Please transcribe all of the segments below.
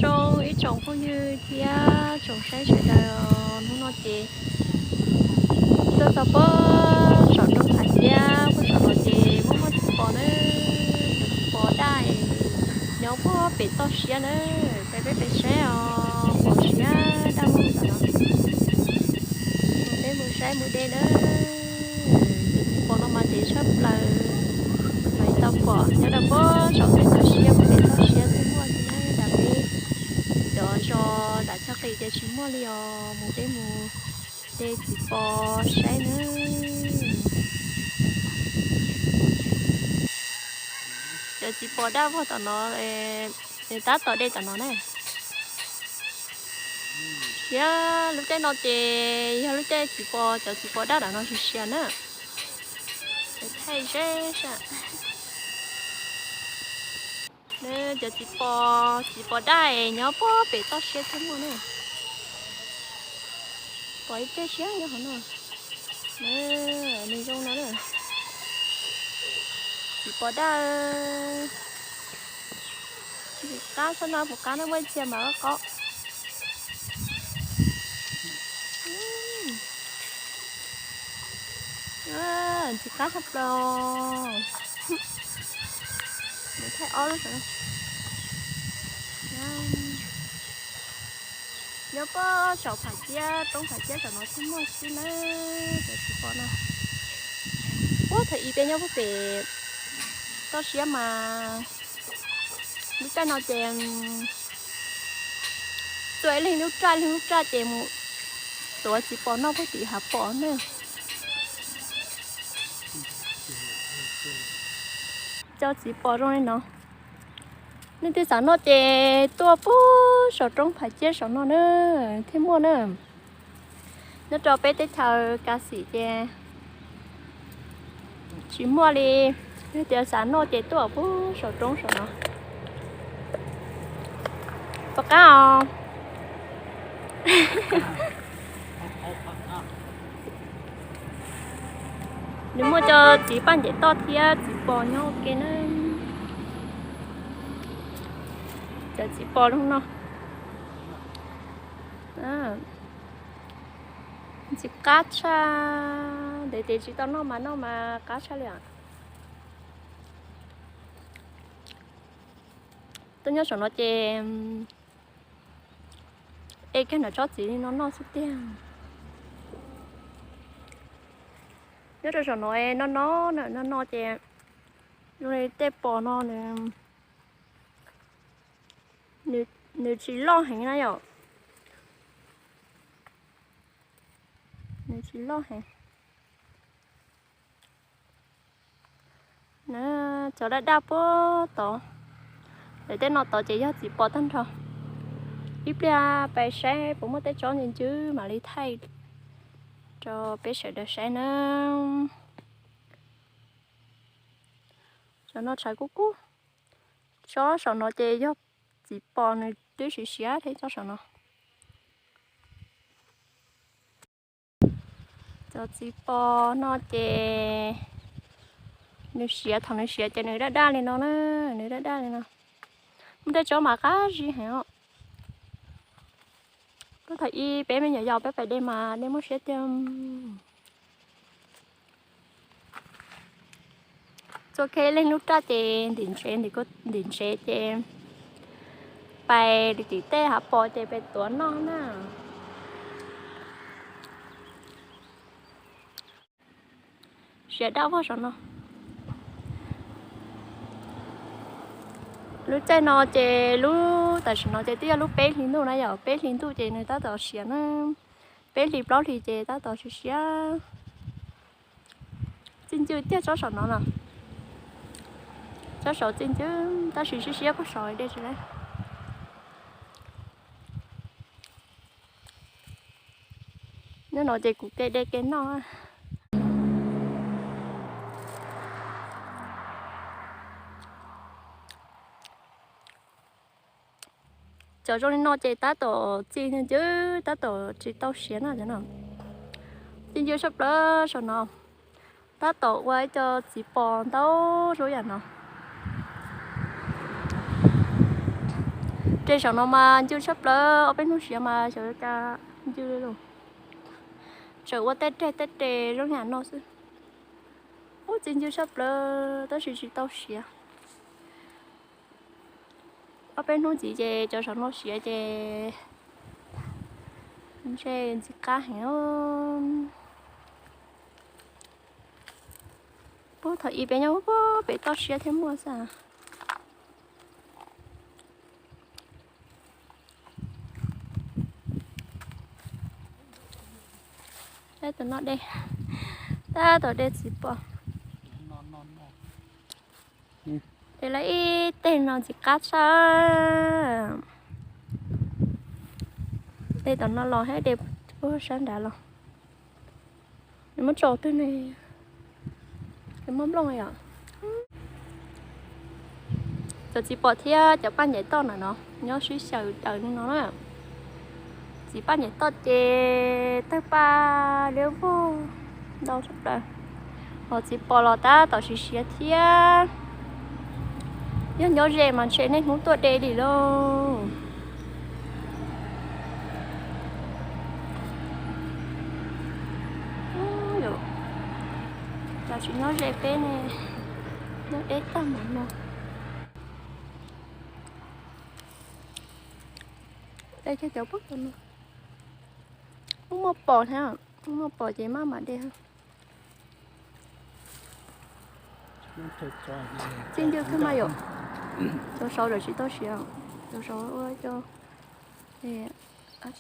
Zoo ib tsoom phooj ywg thiab tsoom saib sawv daws, hnub no ces tuaj txog puag saum roob Phav Ciab puag saum no ces muaj muaj txiv pos na, cov txiv pos daj nyob puag pem toj siab na, peb peb pem saib os, pos siab daj muag tam no. Peb mus saib mus de na, cov txiv pos no mas ntev tshaj plaws, mas tau pom nyob rau puag saum pem toj siab, pem toj siab twb muaj xwb na, tas peb cov zos nram txoj kev ces tsis muaj li os, mus peb mus de txiv pos saib na. Cov txiv pos daj vog tom no, tab tom de tom no na. Siab, lub caij no ces yog lub caij txiv pos, cov txiv pos daj tom no siav siav na. Cov thaij zeb sab. Cov txiv pos, txiv pos daj nyob puag pem toj siab thiab muaj na. Pom ib pliag siab nyob hauv no. Nws zoo no na. Txiv pos daj. Ntxim qab tshaj no, puas qab no muaj ib txhia mas qaub. Ntxim qab tshaj plaws. Thaij ob lub. Nyob puag saum Phav Ciab, roob Phav Ciab saum no thiaj muaj xwb na, cov txiv pos no. Ua thaum ub peb nyob puag pem toj siab mas lub caij no ces txua ib leeg lub raj, ib leeg lub raj ces mus tuav txiv pos noj puag tim hav pos na. Cov txiv pos zoo li no. Leej twg xav noj ces tuaj puag saum roob Phav Ciab saum no na, thiaj muaj na. Nyob rau peb teb chaws Kav Xim ces tsis muaj li. Yog tias xav noj ces tuaj puag saum roob saum no. Pom qab os. Nws muaj cov txiv paj ncem toj thiab txiv pos nyob ua ke na. Cov txiv pos zoo no. Ntxim qab tshaj, ntev ntev tsis tau noj mas noj mas qab tshaj li os. Tuaj nyob saum no ces es kiag nram tsob txiv li no noj xwb tiag. Nyob rau saum no no no no no ces zoo li tej pos no nws tsis loj heev na yom. Nws tsis loj heev. Cov daj daj puag tod, lawv tej no tod ces yog txiv pos tag nrho. Ib pliag pais saib puas muaj tej tsob ncw ncwb mam li thaij rau peb sawv daws saib na. Saum no tshav kub kub. Tsob saum no ces yog txiv pos nws twb siav siav thiab tsob saum no. Cov txiv pos no ces nws siav, thaum nws siav ces nws daj daj li no na, nws daj daj li no. Muaj tej tsob mas qab zib heev os. Thaum ub peb me nyuam yaus peb pais de mas de muaj siab tiag. Txua kiag leej lub raj ces ntim ntsev, ntim ntsev ces pais tim tej hav pos ces pais tuav noj na. Siav daj vog saum no. Lub caij no ces lub tam sim no ces twb yog lub peb hlis ntuj na yom, peb hlis ntuj ces nws tab tom siav na. Peb hlis plaub hlis ces tab tom siav siav. Txi ncw tiag tsob saum no no. Tsob saum txi ncw, tab sis siab siab puag saum dej tsis lawm. Nyob no ces kuv kev de kev noj. Cov zoo li no ces tab tom txi ncw, tab tom tsis tau siav na. Txi ncw sab plaws saum no, tab tom ua ib co txiv pos ntau zoo yam no. Tej zaum no mas ncw tshaj plaws, ob peb hnub siav mas xyov cas ncw li los. Tseem ua tej reg tej res zoo yam no xwb. Ub, txiv ncw tshaj plaws tab sis tsis tau siav. Ob peb hnub ntxiv ces cov saum no siav ces ntshe ntxim qab heev. Puag thaum ub peb nyob puag pem toj siab thiaj muaj xwb. Tab tom no dej, tab tom de txiv pos. De lawm ib teg no ntxim qab tshaj. De tom no los thiab de puag sab nrad los. Nws muab tso twg ne? Nws muab nplooj yom. Cov txiv pos thiab cov paj ncaim toj na no nyob sib xyaw daws li no na. Txiv paj ncaim toj ces tawg paj liab vog ntau tshaj plaws. Ho txiv pos los tab tom siav siav thiab. Yog nyob ze mas ntshe niaj hnub tuaj de li lauj. Tab sis nyob ze peb ne, nyob deb tag npaum no. De cov pos no, muaj pos thiab, muaj pos ces maj mam de. Txij ncw kawg mas yom. Cov saud lawm tsis tau siav, cov saud ua cov, cov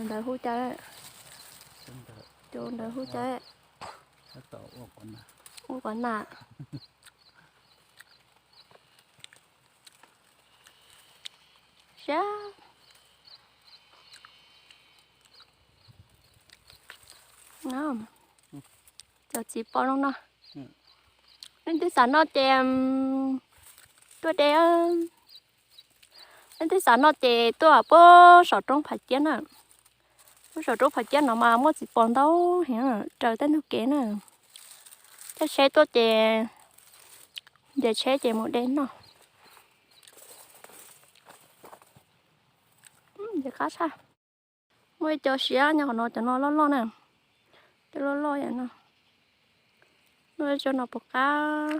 ntawd hu cas, cov ntawd hu cas, ua qos nas. Siab. Cov txiv pos no no. Leej twg xav noj ces tuaj de. Leej twg xav noj ces tuaj puag saum roob Phav Ciab na. Puag saum roob Phav Ciab no mas muaj txiv pos ntau heev raws tej ntug kev na. Caij tsheb tuaj ces nce tsheb ces mus de noj. Ntxim qab tshaj. Muaj ib co siav nyob qhov no, cov no loj loj na. Cov loj loj yam no. Muaj ib co no puas qab.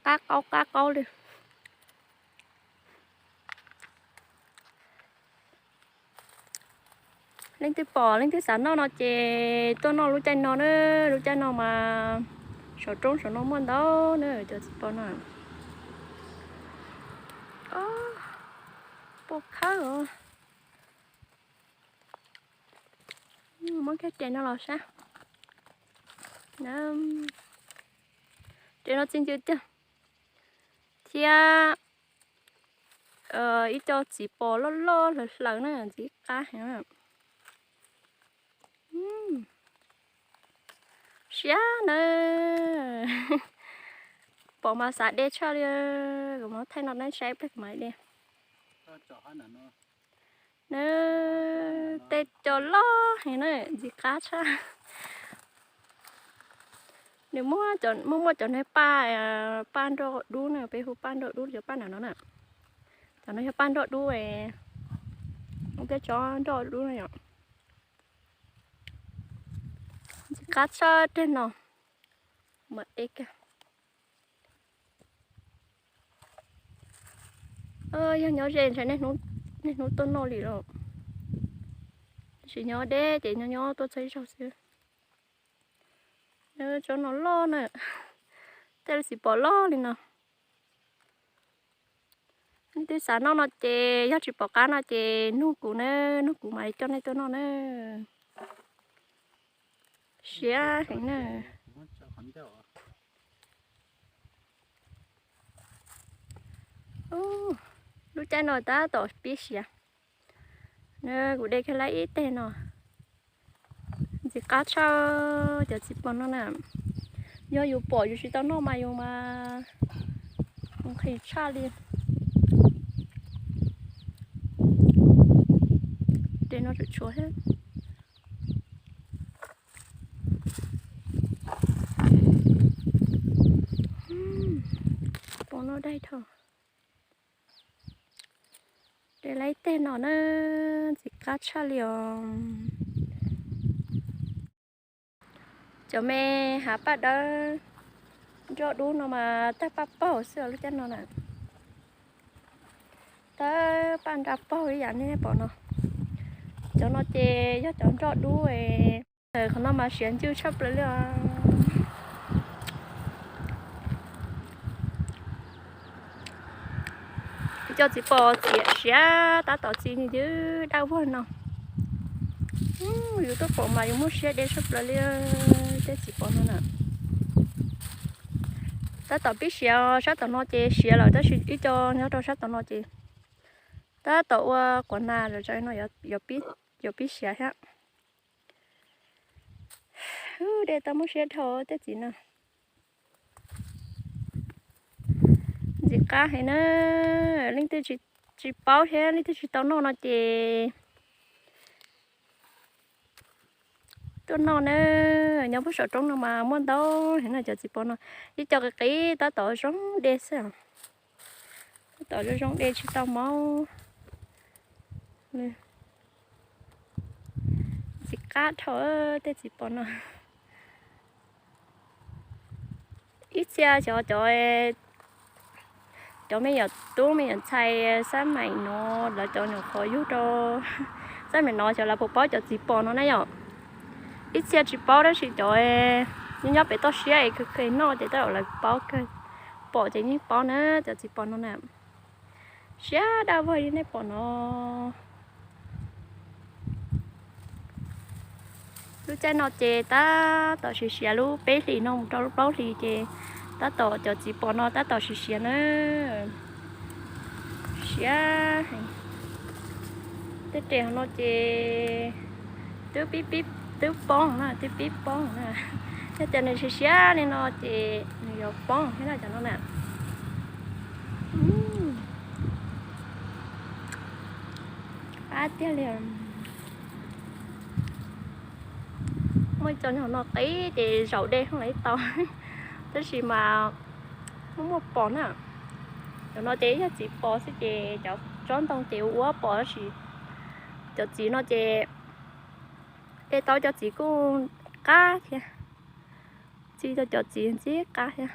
Qab qaub qab qaub li. Leej twg pom leej twg xav noj no ces tuaj noj lub caij no na, lub caij no mas saum roob saum no muaj ntau na cov txiv pos no. Pos khawb os. Muab kiag tes no los saib. Tes no txi ncw tiag. Thiab ib co txiv pos loj loj hlaws hlaws na, ntxim qab heev. Siab na. Pom mas xav de tshaj li, kuv muab thaij no nej saib pliag kuv mam de. Nws tej co loj heev na, ntxim qab tshaj. Nws muaj, muaj muaj cov niag paj, paj nroj dub na, peb hu paj nroj dub, cov paj nram no na. Cov no yog paj nroj dub, tej tsob nroj dub na yom. Ntxim qab tshaj reg no. Mam de kiag. Yog nyob ze ntshe niaj hnub tuaj noj li los. Tab sis nyob deb ces nyob nyob tuaj txog ib zaug xwb. Tsob no loj na, tej txiv pos loj li no. Leej twg xav noj no ces yog tsis pom qab no ces nug kuv na, nug kuv mam li coj nej tuaj noj na. Siab heev na. Lub caij no tab tom pib siav. Kuv de kiag lawm ib teg no. Ntxim qab tshaj cov txiv pos no na. Yog yus pom yus tsis tau noj mas yus mas nqhis tshaj li. Tes no tsuas tshuav thiab. Daig dhau. De lawm tej no na, ntxim qab tshaj li os. Cov me hav paj dawb nroj dub no mas tawg paj paug xwb lub caij no na. Tawg paj nra paug ib yam nej pom no. Cov no ces yog cov nroj dub. Qhov no mas siav ncw tshaj plaws li os. Cov txiv pos txiav siav tab tom txi ncw dawb vog no. Yus tuaj pom mas yus muaj siab de tshaj plaws li tej txiv pos no na. Tab tom pib siav, sab tom no ces siav lawm tab sis ib co nyob rau sab tom no ces tab tom ua quav nas lawm, no yuav pib siav thiab. De tau muaj siab dhau tej txiv no. Ntxim qab heev na, leej twg tsis paub thiab leej twg tsis tau noj no ces tuaj noj na. Nyob puag saum roob no mas muaj ntau heev no, cov txiv pos no ib co qis qis tab tom zoo de xwb. Tab tom zoo zoo de tsis tau mob. Ntxim qab dhau tej txiv pos no. Ib txhia xyov cov, cov me nyuam tub me nyuam ntxhais xab maim no, lawv cov nyuam qhuav yug rau xab maim no xyov lawv puas paub cov txiv pos no na yom. Ib txhia tsis paub tab sis cov nyob nyob pem toj siab es kawg kawg noj ces tab tom lawv paub kawg, pom ces yeej paub na cov txiv pos no na. Siab daj vog li nej pom no. Lub caij no ces tab tom siav siav, lub peb hlis no mus rau lub plaub hlis ces tab tom cov txiv pos no tab tom siav siav na. Siav heev. Tej res hauv no ces twb pib pib, twb poob na, twb pib poob na. Yog tias nws siav siav li no ces nws yuav poob thiab na cov no na. Qab tiag li. Muaj cov nyuag no qib ces zaum de hauv lawv tau, tab sis mas muaj muaj pos na. Cov no ces yog txiv pos xwb ces cov tsob ntoo ces ua ua pos tab sis cov txiv no ces de tau cov txiv kuj qab thiab, txi tau cov txiv ntxim qab thiab.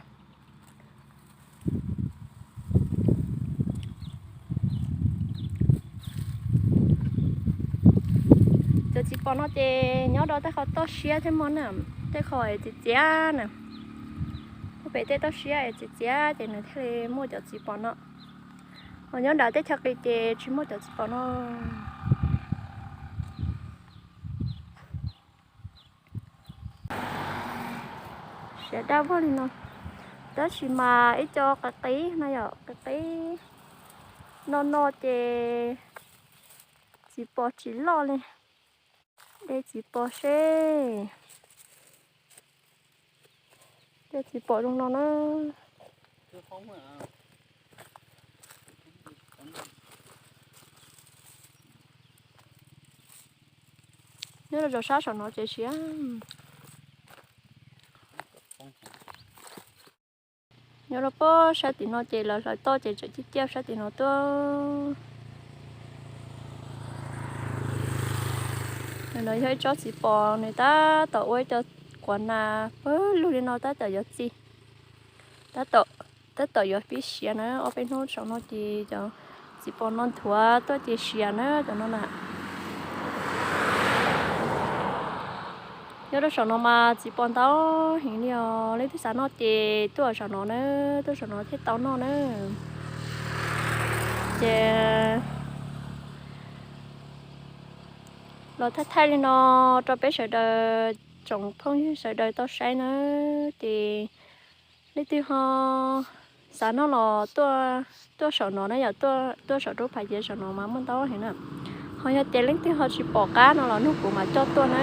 Cov txiv pos no ces nyob rau tej qhov toj siab thiab muaj na, tej qhov txias txias na, pem tej toj siab es txias txias ces nws thiaj li muaj cov txiv pos no. Ho nyob nram tej chaw qis ces tsis muaj cov txiv pos no. Siav daj vog li no, tab sis mas ib co qis qis na yom, qis qis no no ces txiv pos tsis loj li. De txiv pos seb. De txiv pos zoo no na. Nyob rau zos sab saum no ces siav. Nyob rau pob sab tim no ces lawv hlawv toj ces tseem ciaj ciaj sab tim no tuaj. No yog ib tsob txiv pos, nws tab tom ua ib co quav nas pawg lug li no tab tom yuav txi, tab tom yuav pib siav na. Ob peb hnub saum no ces cov txiv pos no nthuav tuaj ces siav na cov no na. Nyob rau saum no mas txiv pos ntau heev li os, leej twg xav noj ces tuaj saum no na, tuaj saum no thiaj tau noj na. Ces los thaij thaij li no rau peb sawv daws, tsoom phooj ywg sawv daws tau saib na. Ces leej twg ho xav noj los tuaj saum no na yom, tuaj saum roob Phav Yev saum no mas muaj ntau heev na. Ho yog tias leej twg ho tsis pom qab no los nug kuv mam coj tuaj na.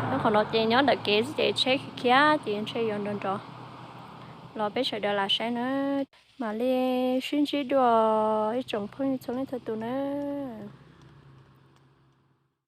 Nyob qhov no ces nyob ntawm kev xwb ces tsheb khiav khiav ces ntshe yuav nrov nrov. Los peb sawv daws lam saib na. Mam li sib ntsib dua ib tsoom phooj ywg txhua leej txhua tus na.